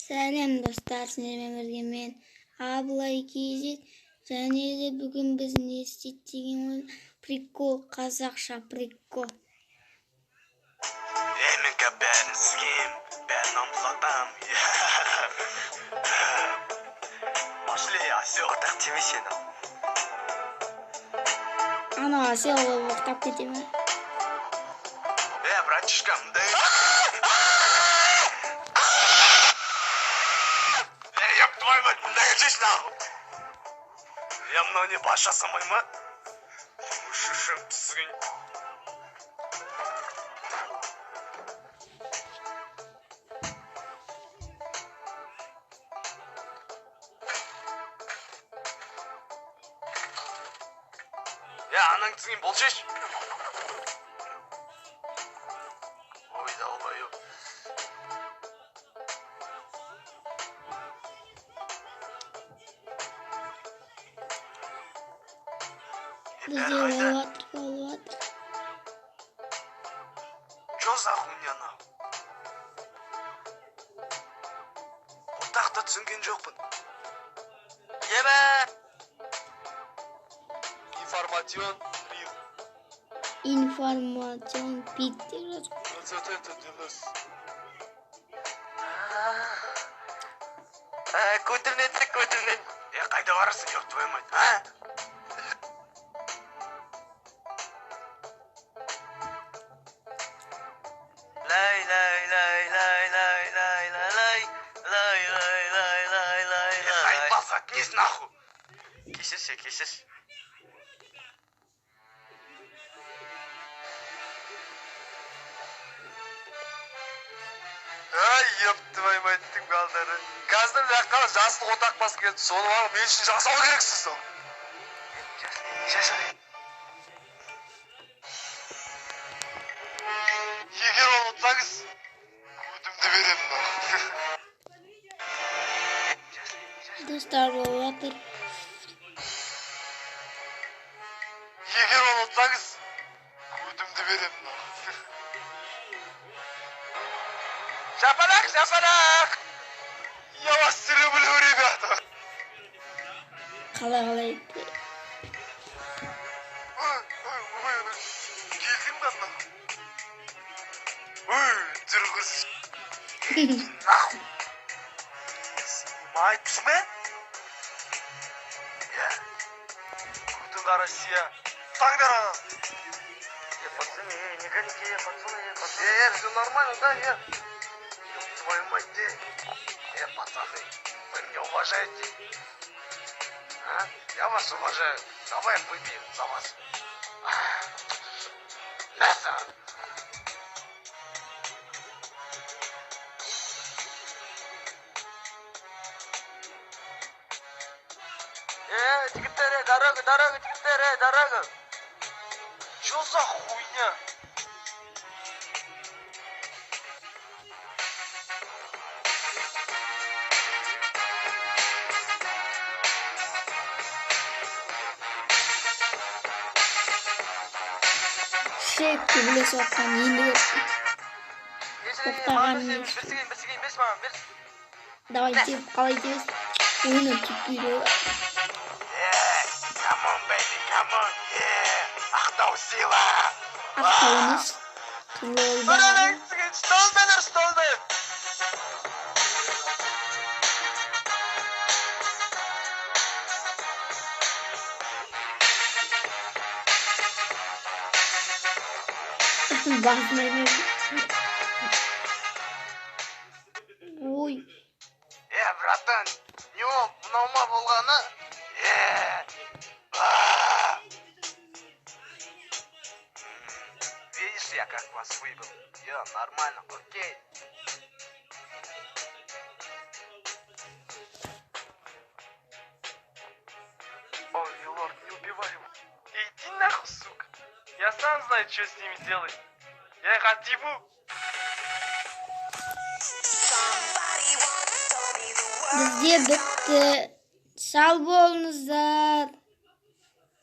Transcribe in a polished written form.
Сәлем, достар! Сіздермен бірге мен, Абылай KZ. Және де бүгін біз не істейді деген ойын, прикол, қазақша прикол. Ей, мен бәрін сігем, бәрін ұмтылатам. Пошли, осел. Ортақ тиме сені. Ана осел оқтап кете ме? Е, братишка, мындай. Ей, ёб твою мать, мындай келсейші нахуй. Е, мынау не, бас жасамай ма? Шешем піскен. Е, анаң тізген болшеш. Ой, долбоёб. Е, Бізде бәрі қайда? болып жатыр, болып жатыр. Чё за хуйня нахуй? Ортақ та түсінген жоқпын. Ебе! Информацион рил. Информацион пит деп жазып. Вот это дыбыс. Көтімнен тік, көтімнен. Е, қайда барасың, ёб твою мать, а? Лай лай лай лай лай лай лай лай лай лай лай лай лай Е, лай. заебал, заткнись нахуй. Кешірші, кешірші. Ай, ёб твою мать, балдары. Қазір мына жаққа жасыл отақ басып келді. Соны алып мен үшін жасау керексіз сол. Жаса. Егер оны ұтсаңыз, көтімді беремін нахуй. Достар, болып жатыр. Егер оны ұтсаңыз, көтімді беремін нахуй. Шапалақ, шапалақ! Я вас люблю, ребята! Қалай, қалай? Ой, ой, ой, ой. Келдің ба нахуй? Ой, жүргіз. Нахуй. Снимать ма? Е, Көтің Россия. Таңдар ана. Е, пацаны, е, не гоните, е, пацаны, е, пацаны. Е, все нормально, да, е? Ёб твою мать, э. Э, пацаны, вы меня уважаете? А? Я вас уважаю. Давай выпьем за вас. Мясо. Е, жігіттер, е, дорога, дорога, жігіттер, е, дорога. Чё за хуйня? Шек төбелесіп жатқан енді көрдім. Тоқтаған. Бір секунд, бір секунд, берші маған, берші. Давай, теп, қалай тебесің? Ойыны теппейді ғой. Э, come on, baby, come on. Yeah. Ақтау сила. Ақтау емес, Қызылорда. Столбелер, столбе! Басын айналды. Ой. Е, братан, не ол, мынау ма болғаны? Е. А. Видишь, я как вас выбил? Я нормально, окей. Ой, милорд, не убивай его. Иди нахуй, сука. Я сам знаю, что с ними делать. Я их отъебу. Бізде бітті. Сау болыңыздар.